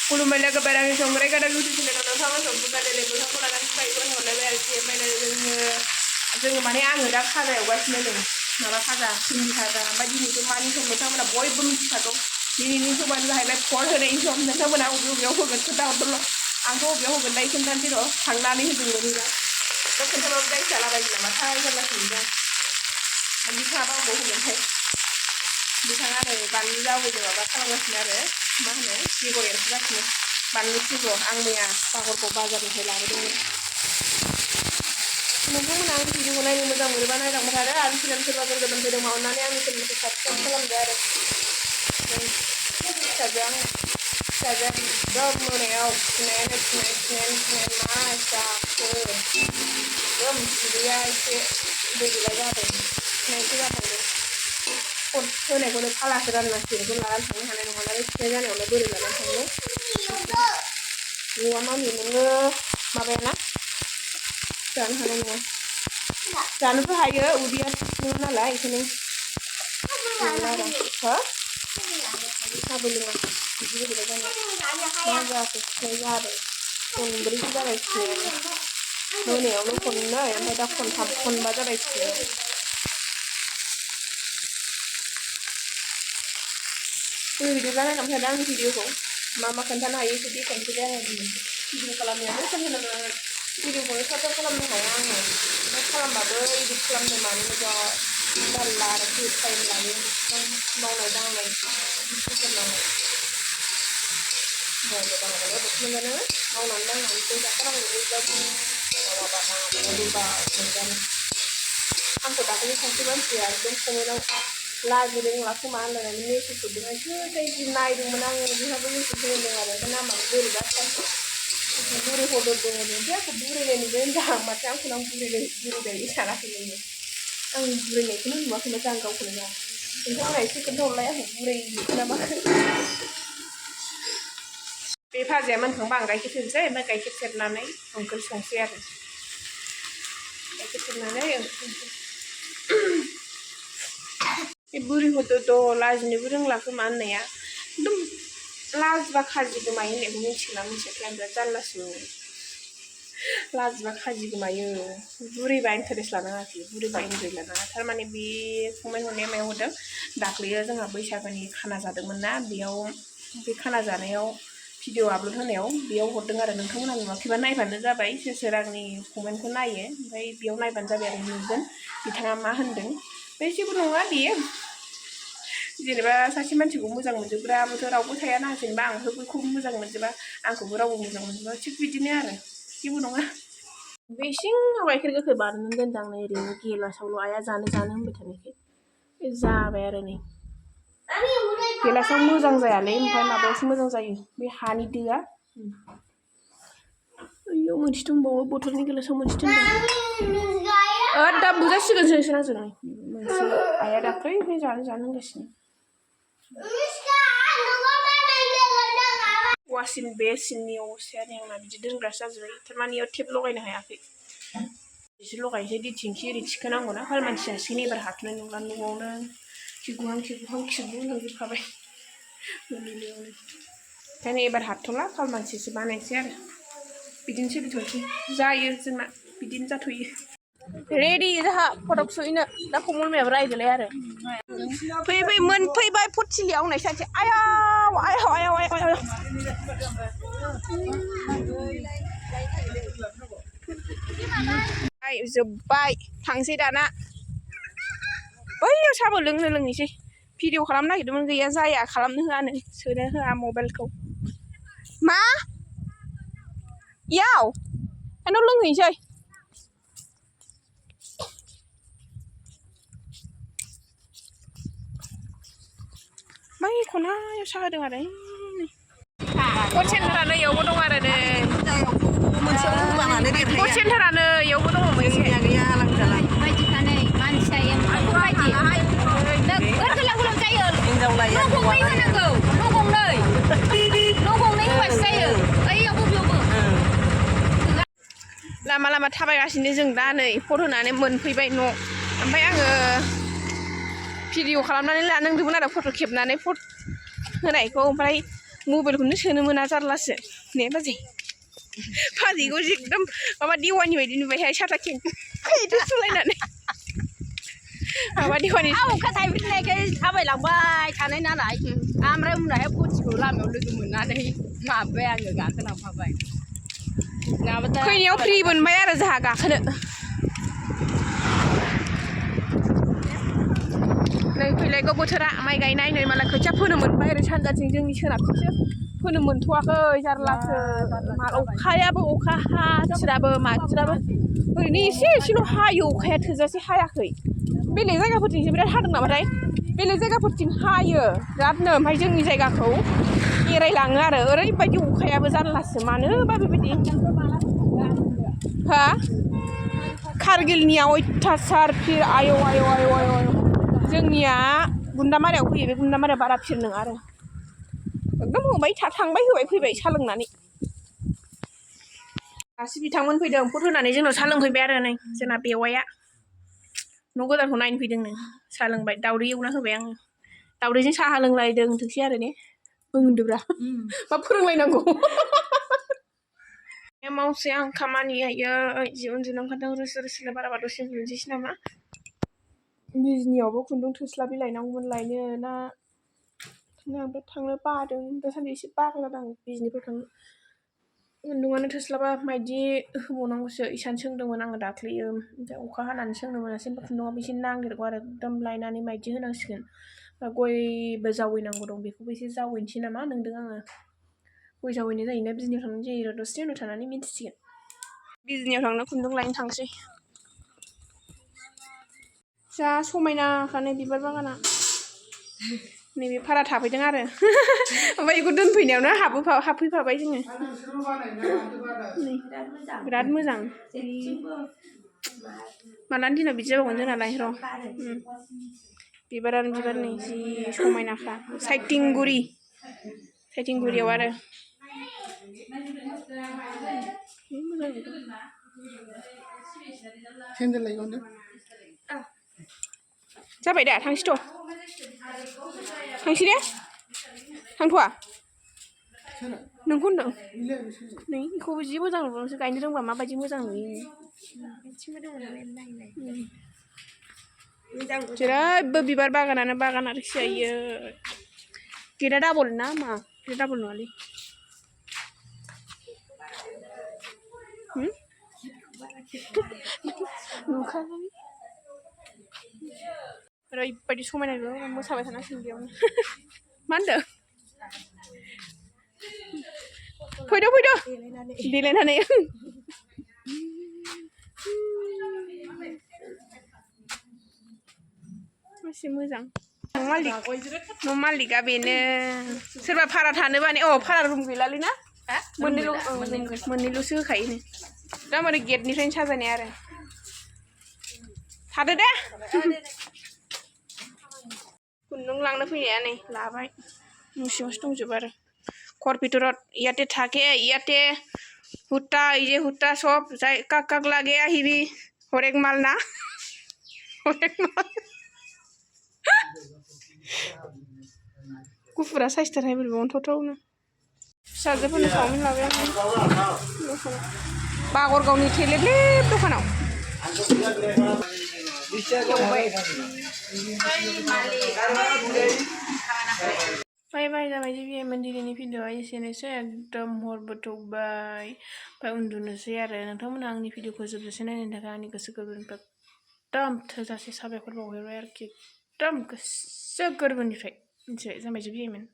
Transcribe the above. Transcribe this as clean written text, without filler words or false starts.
खुलुमबाय लोगो बेरामि संग्राय गादा गुदि सिलेनाव नोंथांमोन संबोबाय लेलेबो लानानै फैगोन हरलायबाय आरोखि ओमफ्राय जोङो माने आङो दा खाजा एवगासिनो नै माबा खाजा सिंगि खाजा ओमफ्राय दिनैथ' मानि सम नोंथांमोना बयबो मिथिखागौ दिनैनि समानो जाहैबाय फर होनायनि सम नोंथांमोना बबेयाव होगोन खोन्थाहरदोंल' आंथ' बबेयाव होगोन दायो खोन्थानोसै र' थांनानै होदोंमोन दा खोन्थाबाबो दाय जालाबायो नामाथाय जारलासो आं बिथाङाबा बबाव होगोनथाय बिथाङा नै बानलु जावैदों माबा खालामगासिनो आरो मा होनो बेगर एरखोगासिनो बानलु सिब्र' आं मैया बागरखौ बाजारनिफ्राय लाबोदोंमोन नोंथांमोना आंनि भिडिअखौ नायनो मोजां मोनोबा नायलांबाय थादो आरो चेनेल सोरबा गोदान फैदोंबा अननानै आंनि चेनेलखौ साबस्क्राइब खालामदो आरो फिसाजोआ एकदम मोनायाव खिनायानो मा जाखो एकदम उदैया एसे बोरैबा जादों खिनायसो जाथारदों फन होनायखौनो फालासो राननांसिगोन बेखौ लानानै थांनो हानाय नङा नालाय खिनाय जानायावनो बोरै लानानै थांनो न'आ मामि नोङो माबायाना जानो हानाय नङा जानोबो हायो उदैया थिफुदों नालाय बेखायनो आरो हो साबो लोङा बिदि बोरैबा जानाय मा जाखो खिनाय जादों खनब्रैसो जाबाय खिनायानो मोनायावनो खननै ओमफ्राय दा खनथाम खनबा जाबाय खिनाया बिदिब्ला नायलांबाय थादो आंनि भिडिअखौ मा खोन्थानो हायो एसे बेखेवनोसै आङो भिडिअ खालामनायानो खोन्थानो भिडिअखौनो थाब खालामनो हाया आङो ओमफ्राय खालामबाबो इडिट खालामनो मानो जारला आरोखि टाइम लायो मावनाय दांनाय फोजोबनांगौ मावनाय दांनायाव मोनजानो मावनानै दांनानैसो जाखानांगौ बेबायदि मावाबा नाङाबा रुबा मोनजानो आंखौ दाखालि सासे मानसिया एकदम कमेन्टआव लाजि रोंला खोमा होनलायनानै मेसेज हरदोंमोन सोरथाय जि नायदोंमोन आङो बेहाबो मेसेज होदों आरो बे नामानो बोरैबा बुरै हरदों ओमफ्राय आंखौ बुरैनाय नुदों होनदां माथो आंखौनो आं बुरैनाय सानाखैमोन आं बुरैनायखौनो नुवाखै माथो आं गावखौनो ना नोंथांमोना एसे खोन्थाहरलाय आंखौ बुरै नामा बे भाजाया मोनखांबा आं गाइखेर सेरनोसै ओमफ्राय गाइखेर सेरनानै ओंख्रि संसै आरो गाइखेर सेरनानै बे बुरिखौथ' लाजिनोबो रोंला खोमा होननाया एकदम लाजिबा खाजि गोमायो होननायखौ मिथिगोना मिथियाखै आं बिराद जारलासो लाजिबा खाजि गोमायो बुरैबा इन्टारेस्ट लानाङा आरोखि बुरैबा इन्जय लानाङा थारमाने बे फंबाय हरनाया मायाव हरदों दाख्लैयो जोंहा बैसागोनि खाना जादोंमोन ना बेयाव बे खाना जानायाव भिडिअ आपल'ड होनायाव बेयाव हरदों आरो नोंथांमोना नुवाखैबा नायबानो जाबाय सोर सोर आंनि कमेन्टखौ नायो ओमफ्राय बेयाव नायबानो जाबाय आरो नुगोन बिथाङा मा होनदों बे जेबो नङा बेयो जेनेबा सासे मानसिखौ मोजां मोनजोबग्राबोथ' रावबो थायाना जेनेबा आंथ' बयखौबो मोजां मोनजोबा आंखौबो रावबो मोजां मोनजोबा थिग बिदिनो आरो जेबो नङा बे सिङाव गाइखेर गोखै बानायनानै दोनदां नै ओरैनो गेलासावल' आइया जानो होनबाय थानायखाय बे जाबाय आरो नै गेलासाव मोजां जायालै ओमफ्राय माबायावसो मोजां जायो बे हानि दोआ आयौ मोनसे दंबावो बथलनि गेलासाव मोनसे दोनदों दा बुजासिगोनसो नोंसोर आंजों मोनसे आइया दाख्लैनिफ्राय जानो होनगासिनो वासिं बेसिननि अबस्थायानो आंना बिदि दोनग्रासो जाजोब्बाय थारमाने इयाव टेप लगायनो हायाखै एसे लगायनोसै दै थिंखि ओरै थिखोनांगौना हाल मानसि जासिगोन एबार हाथ'नाय नंला न'आवनो खिगुहां होलांजोबखाबाय मोनैयावनो ओंखायनो एबार हाथ'ला हाल मानसिसो बानायनोसै आरो बिदिनो सोलिथ'नोसै जायो जोंना बिदिनो जाथ'यो रेडि जाहा फटक सुहैनो दा कमलमायाबो रायदोलाय आरो फैबाय मोनफैबाय फटसिलियाव होननाय सानसे आयाव जोब्बाय थांसै दाना बैयाव साबो लोंनोसै भिडिअ खालामनो नागिरदोंमोन गैया जाया खालामनो होआनो सोनो होआ मबाइलखौ मा इयाव दाना लोंहैनोसै बै खनायाव साहा होदों आरो कट सेन्टारानो इयावबो दं आरो नै कट सेन्टारानो इयावबो दङ मोनसे गैया आलां जालां मानसिया एम्फौ बायदि नोगोद गोलाव जायो न' गंनै होनांगौ न' गंनै होबासो जायो ओइयावबो बेयावबो लामा थाबायगासिनो जों दा नै फट होनानै मोनफैबाय न' ओमफ्राय आङो भिडिअ खालामनानै लानांदोंमोन आरो फट' खेबनानै फट होनायखौ ओमफ्राय मबाइलखौनो सोनो मोना जारलासो ने बाजै बाजैखौ एकदम माबा देवानि बायदि नुबायहाय साथा खेंखैदो सुलायनानै माबा देवानि अखा थाइफ्रिनायखाय थाबायलांबाय थानाय नालाय ओमफ्राय उनावहाय पथिखौ लामायाव लोगो मोननानै माबाय आङो गाखोलांफाबाय फैनायाव फ्रि मोनबाय आरो जोंहा गाखोनो नै फैलायगौ बोथोरा माइ गायनाय नै मालाय खोथिया फोनो मोनबाय ओरै सानजाथिं जोंनि सोनाबथिंसो फोनो मोनथ'वाखै जारलासो अखायाबो अखा हाथ्राबो माथ्राबो ओरैनो एसेल' हायो अखाया थोजासे हायाखै बेलेग जायगाफोरथिंसो बिराद हादों नामाथाय बेलेग जायगाफोरथिं हायो बिरादनो ओमफ्राय जोंनि जायगाखौ एरायलाङो आरो ओरैबायदि अखायाबो जारलासो मानोबा बेबायदि हा कारगिलनिया अयथासार फिर आयौ आयौ आयौ आयौ जोंनिया गुन्दामारायाव फैयो बे गुन्दामारायाव बारा फिर नङा आरो एकदम होबाय थांबाय होबाय फैबाय सा लोंनानै दासो बिथांमोन फैदों फट होनानै जोंनाव सा लोंफैबाय आरो नै जोंना बेवाइया न' गोदानखौ नायनो फैदोंनो सा लोंबाय दावदै एवना होबाय आङो दावदैजों साहा लोंलायदों थोंसै आरो ने होनदोब्रा मा फोरोंलायनांगौ मावसै आं खामानि आयै जि उन्दुनो ओंखारदों रोसो रोसोनो बाराबा दसे उन्दुनोसै नामा बिजनियावबो खुन्दुं थोस्लाबि लायनांगौमोन लायनो ना ओमफ्राय थांनो बादों दासान्दि एसे बाग्रा दं बिजनिफोर थांनो खुन्दुङानो थोस्लाबा माइदि होबावनांगौसो इसान सोंदोंमोन आङो दाख्लैयो ओमफ्राय अखा हानानै सोंनो मोनासै ओमफ्राय खुन्दुङाबो एसे नांदेरगौ आरो एकदम लायनानै माइदि होनांसिगोन गयबो जावैनांगौ दं बेखौबो एसे जावैनोसै नामा नंदों आङो गय जावैनाय जायोना बिजनियाव थांनाय जायो दसे उनाव थानानै मिन्थिसिगोन बिजनियाव थांनो खुन्दुं लायनो थांसै जा समायनाखानो बिबार बागाना नैबे भारा थाफैदों आरो ओमफ्राय बेखौ दोनफैनायावनो हाबफैफाबाय जोङो बिराद मोजां मालानि दिनाव बिदि जाबावगोन जोंनालाय र' बिबारानो बिबार नै जि समायनाखा साइथिंगुरियाव आरो जाबाय दा थांसैथ' थांसै दे थांथ'वा नोंखौ होनदों नै बेखौबो जि मोजां नुबावोसो गायनो रोंबा माबायदि मोजां नुयो जेरैबो बिबार बागानानो बागान आरोखि आयो गेटआ डाबल ना मा गेटआ डाबल नङालै नुखानानै ओरैबायदि समायना मोसाबाय थानांसिगोन बेयावनो मा होनदों फैदो देलायनानै एसे मोजां न' मालिकआ बेनो सोरबा भारा थानोबा ने भारा रुम गैलालै ना मोननैल'सो होखायो दा मारै गेटनिफ्रायनो साजायनाय आरो थादो दे खुन्दुं लांनो फैनाया नै लाबाय न' सिङावसो दंजोबो आरो घर ভিতৰত ইয়াতে থাকে ইয়াতে সূতা এই যে সূতা সব যাই কাক লাগে আহিবি হরেক মাল না হরেক মাল गुफुरा साइसथारहाय बोरैबा अन्थावथावनो फिसाजोफोरनो चावमिन लाबाय आं बागरगावनि थेलेबलेब दखानाव बाय बाय जाबाय जिबिएमोन दिनैनि भिडिअआ एसेनोसै एकदम हरबो थौबाय ओमफ्राय उन्दुनोसै आरो नोंथांमोना आंनि भिडिअखौ जोबजासे नायनायनि थाखाय आंनि गोसो गोरबोनिफ्राय एकदम थोजासे साबायखर बावहरबाय आरोखि एकदम गोसो गोरबोनिफ्राय मिथिबाय जाबाय जिबिएमोन